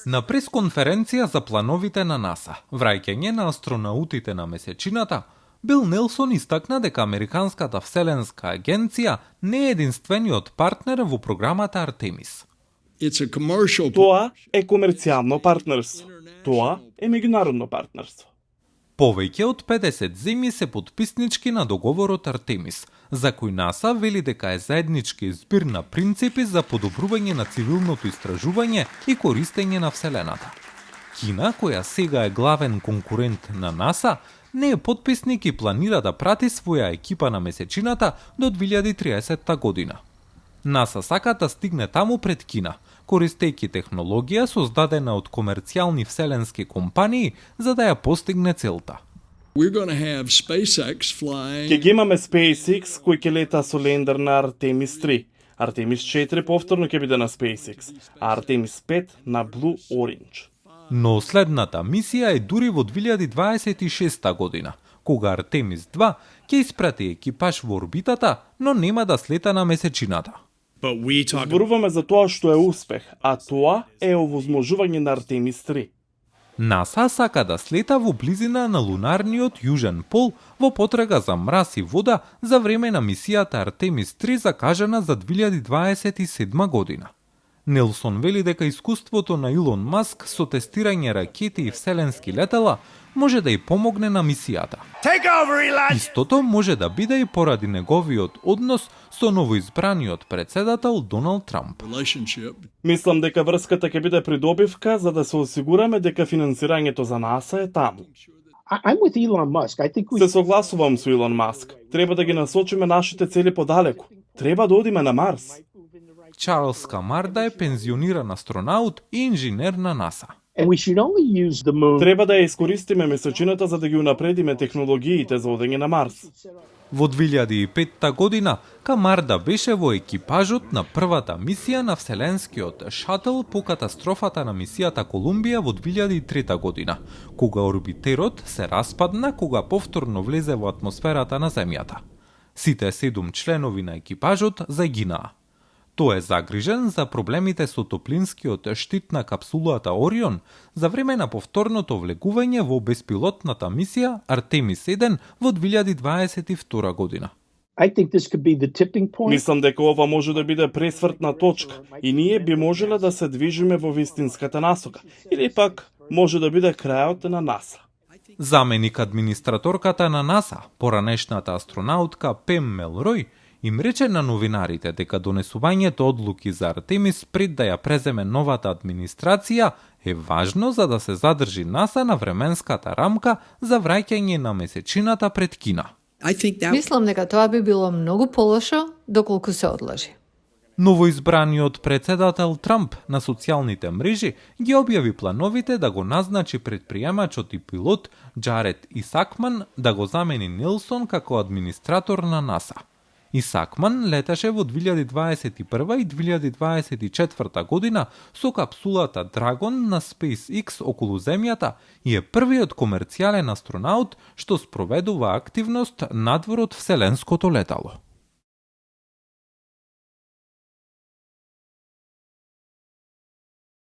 На пресконференција за плановите на НАСА, враќање на астронаутите на месечината, Бил Нелсон истакна дека Американската вселенска агенција не е единствениот партнер во програмата Артемис. Тоа е комерцијално партнерство. Тоа е меѓународно партнерство. Повеќе од 50 земји се потписнички на договорот Артемис, за кој НАСА вели дека е заеднички збир на принципи за подобрување на цивилното истражување и користење на Вселената. Кина, која сега е главен конкурент на НАСА, не е потписник и планира да прати своја екипа на месечината до 2030 година. НАСА сака да стигне таму пред Кина, користејќи технологија создадена од комерцијални вселенски компании за да ја постигне целта. Ќе ги имаме SpaceX кој ќе лета со лендер на Artemis 3. Artemis 4 повторно ќе биде на SpaceX, а Artemis 5 на Blue Origin. Но следната мисија е дури во 2026 година, кога Artemis 2 ќе испрати екипаж во орбитата, но нема да слета на месечината. Зборуваме за тоа што е успех, а тоа е овозможување на Artemis 3. НАСА сака да слета во близина на лунарниот јужен пол во потрага за мраз и вода за време на мисијата Artemis 3 закажана за 2027 година. Нелсон вели дека искуството на Илон Маск со тестирање ракети и вселенски летала може да ја помогне на мисијата. Истото може да биде и поради неговиот однос со новоизбраниот председател Доналд Трамп. Мислам дека врската ќе биде придобивка за да се осигураме дека финансирањето за НАСА е таму. Се согласувам со Илон Маск. Треба да ги насочиме нашите цели подалеку. Треба да одиме на Марс. Чарлс Камарда е пензиониран астронаут и инженер на НАСА. Треба да ја искористиме месечината за да ги унапредиме технологиите за одење на Марс. Во 2005 година Камарда беше во екипажот на првата мисија на Вселенскиот шатл по катастрофата на мисијата Колумбија во 2003 година, кога орбитерот се распадна кога повторно влезе во атмосферата на Земјата. Сите 7 членови на екипажот загинаа. Тој е загрижен за проблемите со топлинскиот штит на капсулата Орион за време на повторното влегување во беспилотната мисија Артемис 1 во 2022 година. Мислам дека ова може да биде пресвртна точка и ние би можеле да се движиме во вистинската насока, или пак може да биде крајот на НАСА. Заменик администраторката на НАСА, поранешната астронаутка Пем Мелрој, им рече на новинарите дека донесувањето одлуки за Артемис пред да ја преземе новата администрација е важно за да се задржи НАСА на временската рамка за враќање на месечината пред Кина. Мислам дека тоа би било многу полошо доколку се одложи. Новоизбраниот председател Трамп на социјалните мрежи ги објави плановите да го назначи предприемачот и пилот Джаред Исакман да го замени Нелсон како администратор на НАСА. Исакман леташе во 2021 и 2024 година со капсулата Dragon на SpaceX околу Земјата и е првиот комерцијален астронаут што спроведува активност надвор од вселенското летало.